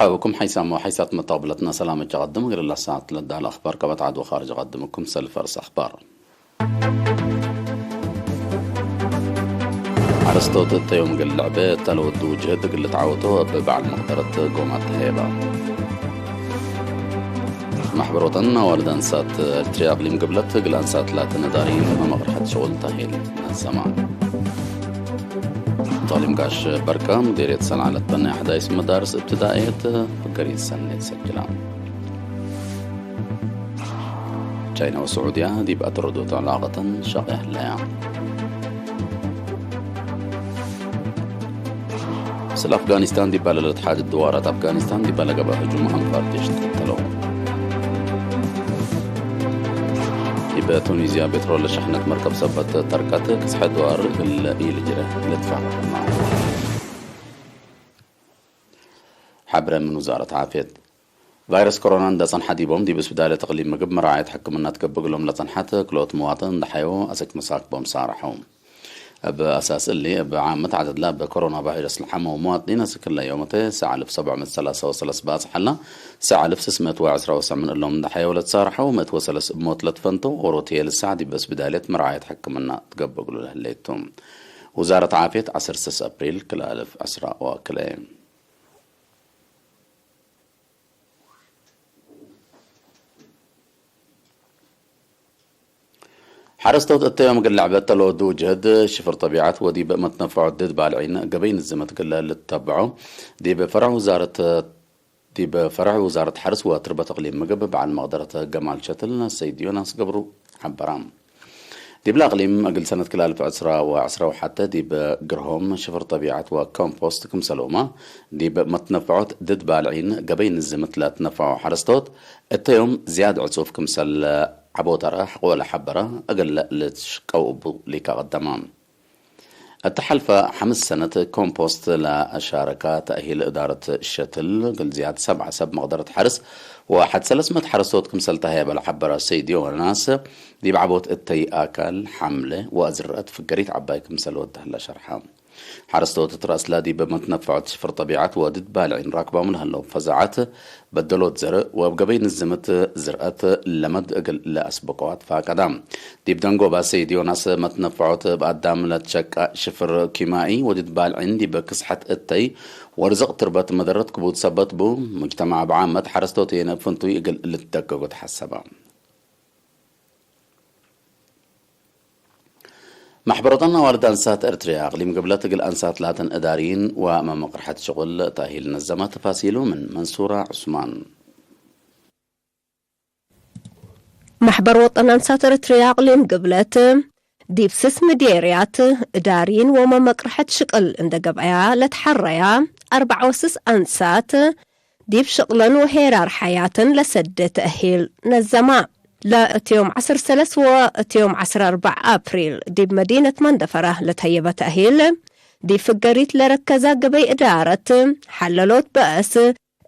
ኣብኩም ሓይሳሞ ሓይሳት መታወብለትና ሰላም ጀቐድም ግርላ ሰዓት ለዳል ኣኽባር ቀበት ዓድዋ ኻርጅ ቐድምኩም ሰልፈርስ ኣኽባር። ሓረስቶት እተዮም ግል ልዕበ እተለወዱ ጅህድ ግል ተዓወቶ ኣብ በዓል መቕደረት ጎማ ተሄባ። ማሕበር ወጠን ኣዋልድ ኣንሳት ኤርትርያ ኣቕሊም ግብለት ግል ኣንሳት ላተ ነዳሪ መመቕርሐት ሸውል ታሄል ነሰማ። ጣሊም ጋሽ በርካ ሙዲርየት ሰንዓለት በናይ ሓዳይስ መዳርስ እብትዳእየት ፍገሪት ሰኔት ሰጅላ። ቻይና ወስዑድያ ዲብ ኣተረዶት ዕላቐተን ሻቕያ ህለያ። ስለ ኣፍጋኒስታን ዲባለ ለተሓድድ ድዋራት ኣፍጋኒስታን ዲባለ ገባ ህጁም ኣንፋር ዴሽ ተኸተለው። ዲበ ቱኒዝያ ቤትሮል ሸሕነት መርከብ ሰበት ተርካት ክስሐ ድዋር እለ ኢልጅረ ለትፋረማ። ሓብረ ምን ውዛረት ዓፍየት። ቫይረስ ኮሮና እንዳጸንሓ ዲቦም ዲብ ስብዳለ ተቕሊብ ምግብ መራዓየት ሕክምና ትገብግሎም ለጸንሓት ክልኦት መዋጥን እንዳሓዮ ኣሰክ መሳክቦም ሳርሖም። ኣብ ኣሳስ እሊ ኣብ ዓመት ዓደድላ ብኮሮና ቫይረስ ለሓመው መዋጥኒን ኣስክለ ዮመተ ሰዓልፍ ሰብዓ መት ሰላሳ ወሰለስ ባጽሓላ ሰዓልፍ ስስመት ወዕስራ ወሰምን እሎም እንዳሓዮ ለተሳርሖ መት ወሰለስ እሞት ለትፈንቶ ኦሮትየ ልሳዕ ዲብ ስብዳለት መራዓየት ሕክምና ትገብግሉ ለህሌቱ። ውዛረት ዓፍየት ዓሰርተ ሰስ ኣፕሪል ክልኣልፍ ዕስራ ወክለ። ሓረስቶት እተዮም ግልዕ በተሎ ዱጀድ ሽፍር ጠቢዓት ወዲብ መትነፍዖ ድድ ባልዒን ገበይ ንዝመት ግለ ልተብዖ ዲብ ፈርዕ ውዛረት ዲብ ፈርዕ ውዛረት ሓርስ ወትርበት እቕሊም ምግብ በዓል መቕደረት ገማል ሸትል ሰይድ ዮናስ ገብሩ ሓበራ። ዲብ ላቅሊም እግል ሰነት ክላልፍ ዕስራ ወዕስራ ወሓተ ዲብ ግርሆም ሽፍር ጠቢዓት ወኮምፖስት ክምሰልኡማ ዲብ መትነፍዖት ድድ ባልዒን ገበይ ንዝምት ለትነፍዖ ሓረስቶት እተዮም ዝያድ ዕጹፍ ክምሰል ዓቦተራ ሕቆለ ሓበራ እግል ልትሽቀው እቡ ሊካ ቀደማ። እተሓልፈ ሓምስ ሰነት ኮምፖስት ለኣሻረካ ተእሂል እዳረት ሸትል ግልዝያት ሰብዓ ሰብ መቕደረት ሓርስ ወሓድ ሰለስመት ሓረስቶት ክምሰል ተሃየበ ለሓበረ ሰይድ ዮናስ ዲብ ዓቦት እተይ ኣካል ሓምለ ወዝርአት ፍገሪት ዓባይ ክምሰል ወዳህላ ሸርሓ። ሓረስቶት ትራስላ ዲብ መትነፍዖት ሽፍር ጠቢዓት ወድድ ባልዒን ራክባም ለህለው ፈዛዓት በደሎት ዘርእ ወብ ገበይ ንዝምት ዝርአት ለመድ እግል ለኣስበቀዋት ፋቀዳ። ዲብ ደንጎባ ሰይድ ዮናስ መትነፍዖት እብ ኣዳም ለትሸቃ ሽፍር ኪማኢ ወድድ ባልዒን ዲብ ክስሐት እተይ ወርዝቕ ትርበት መደረት ክቡድ ሰበት ቡ። ሙጅተማዕ ብዓመት ሓረስቶት የነ ፍንቱይ እግል ልትደገጎ ተሓሰባ። ማሕበሮተን ኣዋልድ ኣንሳት ኤርትርያ ኣቕሊም ግብለት እግል ኣንሳት ላተን እዳሪን ወመመቕርሐት ሽቁል ታሂል ነዘማ ተፋሲሉ ምን መንሱራ ዑስማን። ማሕበር ወጠን ኣንሳት ኤርትርያ ኣቕሊም ግብለት ዲብ ስስ ምዴርያት እዳሪን ወመመቅርሐት ሽቅል እንደ ገብአያ ለትሓረያ ኣርባዓ ወስስ ኣንሳት ዲብ ሽቅለን ወሄራር ሓያተን ለሰደ ተእሂል ነዘማ። ለእትዮም ዓሰርተ ሰለስተ ወእትዮም ዓሰርተ ኣርባዓ ኣፕሪል ዲብ መዲነት መንደፈራ ለተየበ ተእሂል ዲብ ፍገሪት ለረከዛ ግበይ እዳረት ሓለሎት በእስ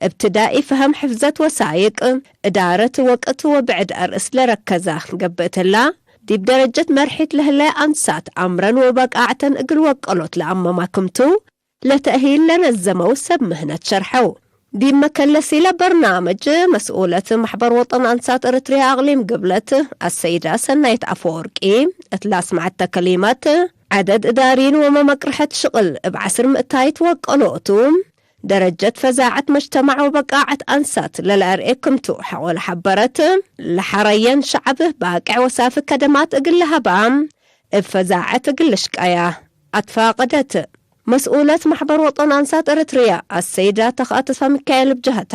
እብትዳኢ ፈሀም ሕፍዘት ወሳይቅ እዳረት ወቅት ወብዕድ ኣርእስ ለረከዛ ገብእትላ ዲብ ደረጀት መርሒት ለህለ ኣንሳት ኣምረን ወበቃዕተን እግል ወቀሎት ለኣመማክምቱ ለተእሂል ለነዘመው ሰብ ምህነት ሸርሐው። ዲብ መከለሲለ በርናምጅ መስኡለት ማሕበር ወጠን ኣንሳት ኤርትርያ ኣቕሊም ግብለት ኣሰይዳ ሰናይት ኣፈወርቂ እት ላስማዕተ ከሊመት፣ ዓደድ እዳሪን ወመመቅርሐት ሽቕል እብ ዓስር ምእታይት ወቀሎቱ፣ ደረጀት ፈዛዐት መጅተማዕ ወበቃዐት ኣንሳት ለለአርኤ ክምቱ ሐቆ ለሐበረት፣ ለሐረየን ሸዕብ ባቅዕ ወሳፊ ከደማት እግል ለሀባ፣ እብ ፈዛዐት እግል ልሽቀያ ኣትፋቀደት። መስኡለት ማሕበር ወጦን ኣንሳት ኤርትርያ ኣሰይዳ ተኽኣ ተስፋ ሚካኤል ብጀህታ፣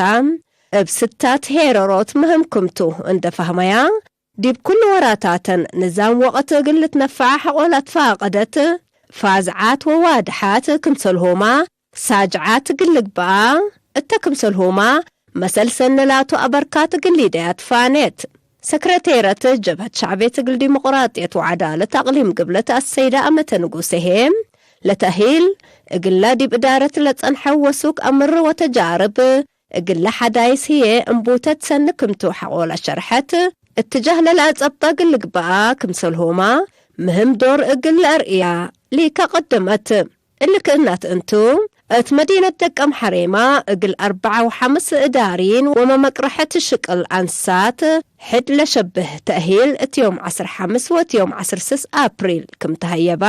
እብ ስታት ሄረሮት ምህም ክምቱ እንደ ፈህመያ፣ ዲብ ኩሉ ወራታተን ንዛም ወቅት እግል ልትነፈዓ ሐቆል ኣትፋቀደት፣ ፋዝዓት ወዋድሓት ክምሰልሁማ፣ ሳጅዓት እግል ልግበኣ፣ እተ ክምሰልሁማ፣ መሰል ሰነ ላቱ ኣበርካት እግል ሊደያ ትፋኔት። ሰክረቴረት ጀብሀት ሸዕቤት እግል ዲሞቅራጥየት ወዓዳለት ኣቅሊም ግብለት ኣሰይዳ ኣመተ ንጉሴ ሄም፣ ለተሂል እግላ ዲብ እዳረት ለጸንሐ ወሱክ ኣምር ወተጃርብ እግላ ሐዳይስ ህዬ እምቡተት ሰኒ ክምቱ ሐቆላ ሸርሐት፣ እትጃህ ለለአጸብጠ እግል ልግበኣ ክምሰልሁማ ምህም ዶር እግል ለአርእያ ሊካ ቀደመት። እሊ ክእናት እንቱ፣ እት መዲነት ደቀምሐሬማ እግል አርበዓ ወሐምስ እዳሪን ወመመቅረሐት ሽቅል አንሳት ሕድ ለሸብህ ተእሂል እት ዮም ዐስር ሐምስ ወእት ዮም ዐስር ስስ አፕሪል ክም ተሀየባ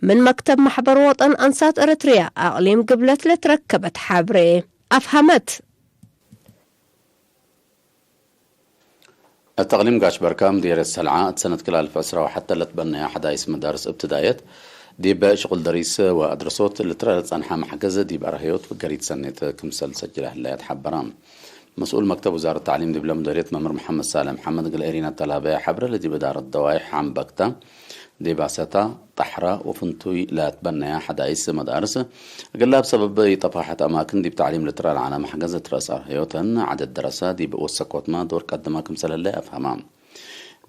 ምን መክተብ ማሕበር ወጠን አንሳት ኤረትርያ አቅሊም ግብለት ለትረከበት ሐብሬ አፍሀመት። እት አቅሊም ጋሽ በርካ ምዴርየት ሰልዓ እት ሰነት ክል አልፍ ዕስራ ወሐተ ለትበነያ ሐዳይስ መዳርስ እብትዳየት ዲበ ሽቁል ደሪስ ወአድረሶት ልትረአ ለጸንሐ መሕገዝ ዲብ አርሀዮት ገሪት ሰኔት ክምሰል ሰጅለ ህለያ ተሐበራ። መስኡል መክተብ ውዛረት ተዕሊም ዲብለ ምዴርየት መምህር መሐመድ ሳልሕ መሐመድ እግል ኤሪና ተላበያ ሐብረ ለዲብ እዳረት ደዋይሕ ሐምበክታ ዲብ አሰታ፣ ጣሕራ ወፍንቱይ ለትበነያ ሐዳይስ መዳርስ፣ እግላ ብሰበብ ኢጠፋሐት አማክን ዲብ ተዕሊም ልትረአ ለዐለ መሕገዝ እት ረአስ አርሀዮተን ዐደድ ደረሰ ዲብ ወሰኮትመ ዶር ቀድመ ክምሰል ህለ አፍሀማ።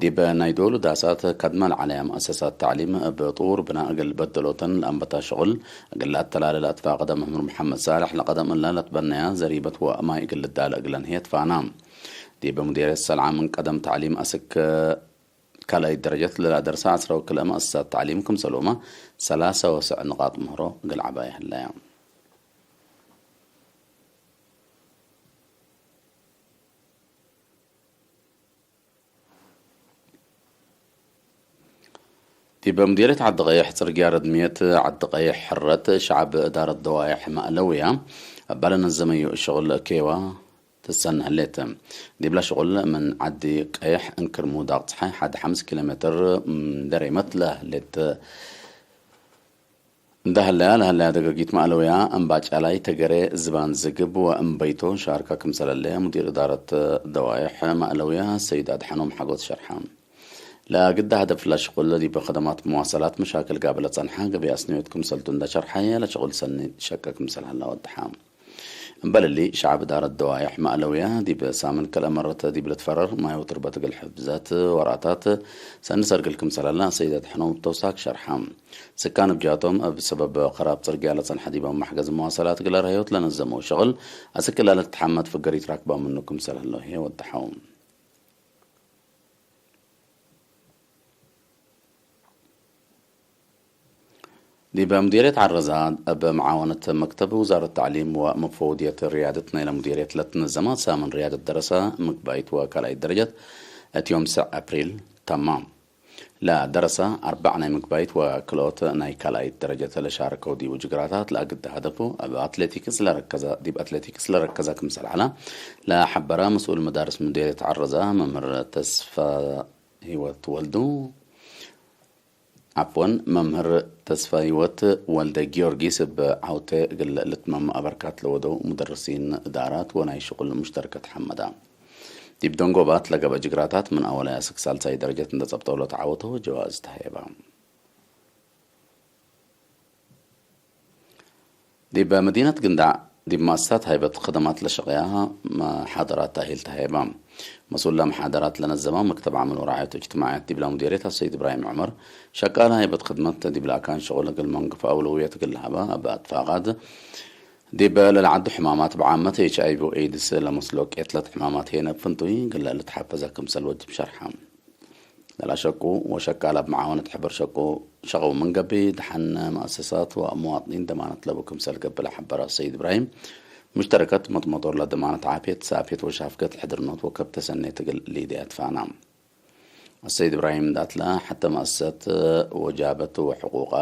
ዲብ ናይ ዶሉ ዳሳት ከድመ ለዐለያ መአሰሳት ተዕሊም እብ ጥዉር ብናእ እግል በደሎተን ለአንበታ ሸቁል እግል ለአተላለ ለአትፋቀደ መምህር መሐመድ ሳልሕ ለቀደም እለ ለትበነያ ዘሪበት ወማይ እግል ልዳለ እግለን ህዬ ትፋና። ዲብ ሙዴርየት ሰልዓ ምን ቀደም ተዕሊም አስክ ካልኣይት ደረጀት ለለአደርሰ ዐስረ ወክልኤ መአሰሳት ተዕሊም ክምሰልሁመ ሰላሰ ወሰዕ ንቃጥ ምህሮ እግል ዐባየ ህለያ። ዲበ ሙዴርየት ዐዲ ቀይሕ ጽርግያ ረድምየት ዐዲ ቀይሕ ሕረት ሸዕብ እዳረት ደዋይሕ ማእለውያ እባ ለነዘመዩ ሸቁል ኬዋ ትሰኒ ህሌት። ዲብላ ሽቁል ምን ዐዲ ቀይሕ እንክርሙ ዳቅ ጸሓይ ሐድ ሐምስ ኪሎ ሜትር ደሬመት ለህሌት እንዳ ህለያ ለህለያ ደገጊት ማእለውያ እምባጫላይ ተገሬ ዝባን ዝግብ ወእምበይቶ ሻርካ ክምሰለለየ ሙዲር እዳረት ደዋይሕ ማእለውያ ሰይድ አድሐኖም ሐጎስ ሸርሐ። ለግዳ ሀደፍ ለሽቁል ዲበ ከደማት መዋሰላት መሻክል ጋብለ ጸንሐ ገበያ ስንዮት ክምሰልቱ እንዳ ሸርሐየ ለሽቁል ሰኒ ሸቀ ክምሰል ሀላ ወድሐ። እምበል እሊ፣ ሸዕብ ዳረት ደዋይሕ ማእለውያ ዲብ ሳምን ከልአ መረት ዲብ ልትፈረር ማይ ወትርበት እግል ሕፍዘት ወራታት ሰኒ ሰርግል ክምሰል ሀላ ሰይድ አድሐኖም እብ ተውሳክ ሸርሐ። ስካን እብ ጃቶም እብ ሰበብ ከራብ ጽርግያ ለጸንሐ ዲበ መሕገዝ መዋሰላት እግል አርሀዮት ለነዘመው ሸቅል አስክ እላ ለትትሐመድ ፍገሪት ራክባ ምኑ ክምሰል ሀለው ህዬ ወደሐው። ዲበ ሙዲርየት ዐረዛ እብ መዓወነት መክተብ ውዛረት ተዕሊም ወመፈውድየት ርያደት ናይለ ሙዲርየት ለትነዘመ ሳምን ርያደት ደረሰ ምግባይት ወካልኣይት ደረጀት እት ዮም ሰዕ አፕሪል ተማም። ለደረሰ አርባዕ ናይ ምግባይት ወክልኦት ናይ ካልኣይት ደረጀት ለሻረከው ዲቡ ጅግራታት ለአግደ ሀደፉ እብ አትሌቲክስ ለረከዘ፣ ዲብ አትሌቲክስ ለረከዘ ክምሰል ዐለ ለሐበረ መስኡል መዳርስ ሙዲርየት ዐረዛ መምህር ተስፋ ህይወት ወልዱ፣ ዓፍወን፣ መምህር ተስፋ ህይወት ወልደ ጊዮርጊስ እብ ዐውቴ እግል ልትመም አበርካት ለወደው ሙደርሲን እዳራት ወናይ ሽቁል ሙሽተርከት ሐመዳ። ዲብ ደንጎባት ለገበ ጅግራታት ምን አወላይ አስክ ሳልሳይ ደረጀት እንደ ጸብጠው ለተዓወተው ጀዋዝ ተሀየባ። ዲብ መዲነት ግንዳዕ ዲብ መአሰሳት ሃይበት ከደማት ለሸቅያ መሓደራት ተእሂል ተሀየባ። መስኡል ለመሓደራት ለነዘመ መክተብ ዓመል ወረዓየት እጅትማዕየት ዲብላ ሙዲርየት አሰይድ እብራሂም ዑመር፣ ሸቃለ ሃይበት ክድመት ዲብላ አካን ሸቁል እግል መንግፍ አውለውየት እግል ለሀባ እብ አትፋቃድ ዲብ ለልዓዱ ሕማማት ብዓመት ኤች አይ ቪ ወኤድስ ለመስሎ ቄትለት ሕማማት ሄነ ፍንቱይ እግል ልትሓፈዘ ክምሰል ወጅብ ሸርሓ። ለላሸቁ ወሸቃል እብ መዓወነት ሕበር ሸቁ ሸቀው ምን ገብእ፣ ደሓን መአሰሳት ወሙዋጥኒን ደማነት ለቡ ክምሰል ገብእ ለሐበረ ሰይድ እብራሂም፣ ሙሽተረከት መጥመጦር ለደማነት ዓፍየት፣ ሳፍየት ወሻፍገት ሕድርኖት ወከብተ ሰኔት እግል ሊድያት ፋና። አሰይድ እብራሂም ዳትለ ሐተ መአሰሰት ወጃበት ወሕቁቃ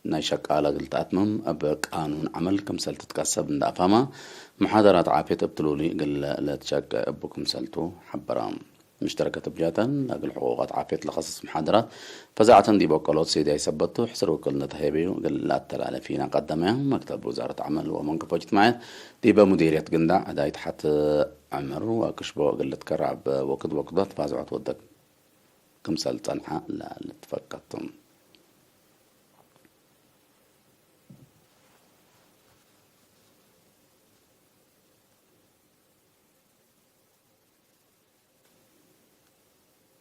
ናይ ሸቃለ እግል ተአትምም እብ ቃኑን ዐመል ክምሰል ትትቀሰብ እንደ አፋማ፣ መሓደራት ዓፍየት እብ ትሉሊ እግል ለትሸቅ እቡ ክምሰልቱ ሐበረ። ምሽተረከት እብ ጃተን፣ ለእግል ሕቁቃት ዓፍየት ለኸስስ መሓደራት፣ ፈዛዕተን ዲብ ወቀሎት ሲዳይ ሰበቱ፣ ሕስር ውክልነት ሀይበዩ እግል ለአተላለ ፊና ቀደመያ፣ መክተብ ውዛረት ዐመል ወመንገፎ እጅትማዕየት፣ ዲበ ሙዲርየት ግንዳዕ፣ ዕዳይት ሐት ዕምር ወክሽቦ እግል ልትከራዕ እብ ወክድ ወክዶት ፋዝዖት ወደግ ክምሰል ጸንሐ ለልትፈቀቱ።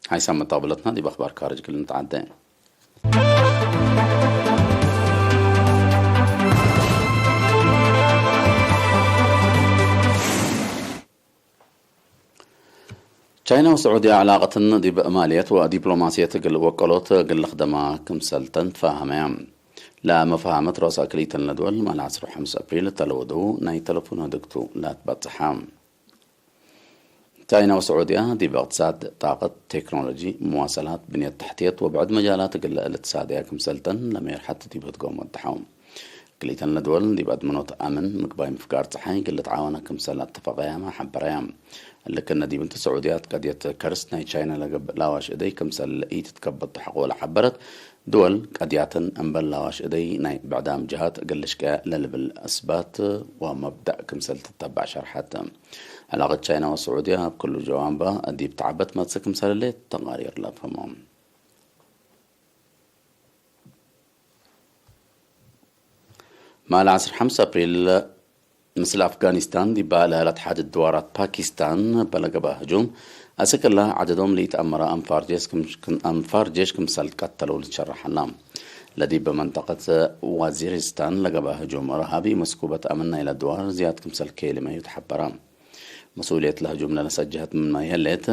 ሓይሳም መጣቕብለትና ዲብ ኣኽባር ካርጅ ክል ንትዓደ። ቻይና ወስዑድያ ዕላቀትን ዲብ ማልየት ወዲፕሎማስየት እግል ወቀሎት እግል ልኽደማ ክምሰልተን ተፋሀመያ። ለመፋሃመት ሮሳ ክሊተን ለድወል ማል ዓሰርተ ሓሙሽተ ኣፕሪል እተለወደው ናይ ተለፎን ህድግቱ ላትባጽሓ። ቻይና ወስዑድያ ዲብ እቕትሳድ፣ ጣቐት፣ ቴክኖሎጂ፣ መዋሰላት፣ ብንየት ተሕትየት ወብዕድ መጃላት እግለ ልትሳድያ ክምሰልተን ለመየርሓት ዲብ ህድጎም ወድሓው። ክሊተን ለድወል ዲብ ኣድመኖት ኣምን ምግባይ ምፍጋር ጸሓይ ግለ ተዓወና ክምሰል ኣተፈቐያማ ሓበረያ። ልክነ ዲብ እንተ ስዑድያ ትቀድየት ከርስ ናይ ቻይና ለገብእ ላዋሽ እደይ ክምሰል ኢትትከበጥ ተሕቆ ለሓበረት ድወል ቀድያተን እምበል ላዋሽ እደይ ናይ ብዕዳም ጅሃት እግል ልሽቀያ ለልብል ኣስባት ወመብዳእ ክምሰል ትተባዕ ሸርሓት። ዕላቐት ቻይና ወስዑድያ ኣብ ክሉ ጀዋንባ ዲብ ተዓበት መጽእ ክምሰል ሌት ተቓሪር ለፍህሞም። ማል ዓሰርተ ሓሙሽተ ኣፕሪል፣ ምስል ኣፍጋኒስታን ዲባ ለሀለት ሓድድ ድዋራት ፓኪስታን በለገባ ህጁም፣ ኣስክላ ዓደዶም ለኢተኣመረ ኣንፋር ጄሽ ክም-፣ ክም-፣ ኣንፋር ጄሽ ክምሰል ቀተለው ልትሸረሐላ። ለዲብ በመንጠቀት ዋዚሪስታን ለገባ ህጁም እርሃቢ መስኩበት ኣምን ናይለ ድዋር ዝያድ ክምሰል ከይልመዩ ተሓበራ። መስኡልየት ለህጁም ለነሰጀህት ምንማ ይህሌት፣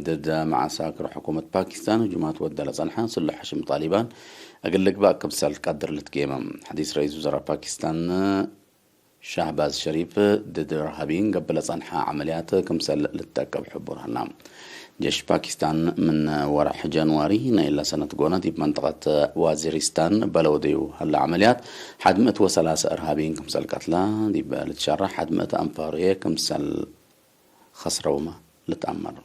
ድደ መዓሳክር ሕኩመት ፓኪስታን ህጁማት ወደ ለጸንሐ ስሉሕ ሕሽም ጣሊባን እግል ልግባእ ክምሰል ቀድር ልትጌመ። ሓዲስ ረኢስ ውዘራ ፓኪስታን ሻህባዝ ሸሪፍ ድድ እርሃቢን ገብለ ጸንሓ ዓመልያት ክምሰል ልትጠቀብ ሕቡር ሀላ። ጀሽ ፓኪስታን ምን ወርሕ ጃንዋሪ ናይላ ሰነት ጎና ዲብ መንጠቀት ዋዚሪስታን በለውደዩ ሀላ ዓመልያት ሓድ ምእት ወሰላሳ እርሃቢን ክምሰል ቀትላ ዲብ ልትሸራሕ ሓድ ምእት ኣንፋርየ ክምሰል ኸስረውመ ልትኣመር።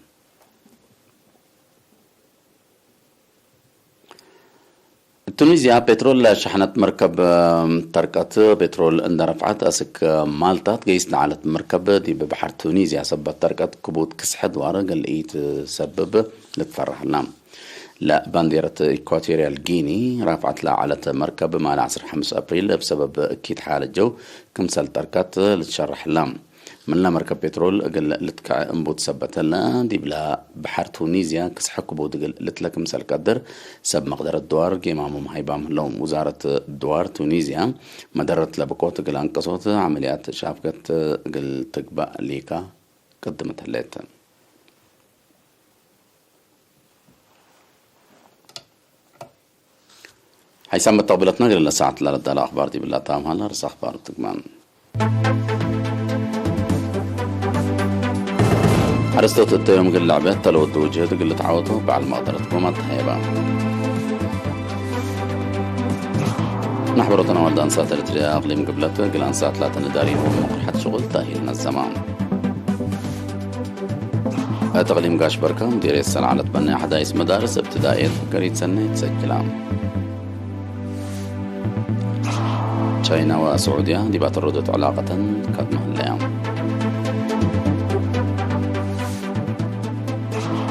ቱኒዝያ ፔትሮል ለሸሕነት መርከብ፣ እም፣ ተርቀት ፔትሮል እንደ ረፍዓት ኣስክ ማልታት ገይስ ለዓለት መርከብ ዲብ ባሕር ቱኒዝያ ሰበት ተርቀት ክቡት ክስሐ ድዋር ገልኢት ሰብብ ልትፈራህና። ለባንዴረት ኢኳቶሪያል ጊኒ ራፍዓት ለዓለት መርከብ ማል ዓሰርተ ሓሙሽተ ኣፕሪል ብሰበብ እኪት ሓለጀው ክምሰል ተርቀት ልትሸረሕላ። ምንላ መርከብ ፔትሮል እግል ልትከዐ እምቡት ሰበተለ ዲብላ በሐር ቱኒዝያ ክስሐ ክቡድ እግል ልትለ ክምሰል ቀድር ሰብ መቅደረት ድዋር ጌማሞም ሃይባም ህለው። ውዛረት ድዋር ቱኒዝያ መደረት ለብቆት እግል ኣንቀሶት ዓመልያት ሻፍገት እግል ትግባእ ሊካ ቅድመት ህሌት። ሓይሳም መተቕብለትና ገለለ ሰዓት ላለዳለ ኣኽባር ዲብላ ታምሃላ ርስ ኣኽባር ትግማን። ሓረስቶት እተዮም ግል ለዕበት ተለወዱ ውጅህት ግል ተዓወቱ በዓል መቕደረት ጎማት ተሃየባ። ናሕበሮተና ዋልዳ ኣንሳት ኤርትርያ ኣቕሊም ግብለት ግል ኣንሳት ላተን ዳሪን ወመቑርሓት ሽቑል ታሂል ነዘማ። እትቕሊም ጋሽ በርካ ሙዲርየት ሰልዓለት በናይ ሓዳይስ መዳርስ እብትዳእየት ገሪት ሰናይት ሰጅላ። ቻይና ወስዑድያ ዲባ ተረዶት ዕላቐተን ካብ መህለያ።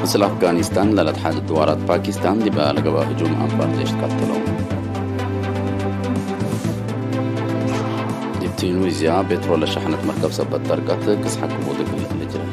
ምስል ኣፍጋኒስታን ለለት ሓደ ድዋራት ፓኪስታን ዲባ ለገባ ህጁም ኣንፋር ዜሽ ትቀትሎም። ዲብ ቱኒዝያ ቤትሮል ለሸሓነት መርከብ ሰበት ጠርቀት ክስሓ ክቡድ እግል ልጅረ።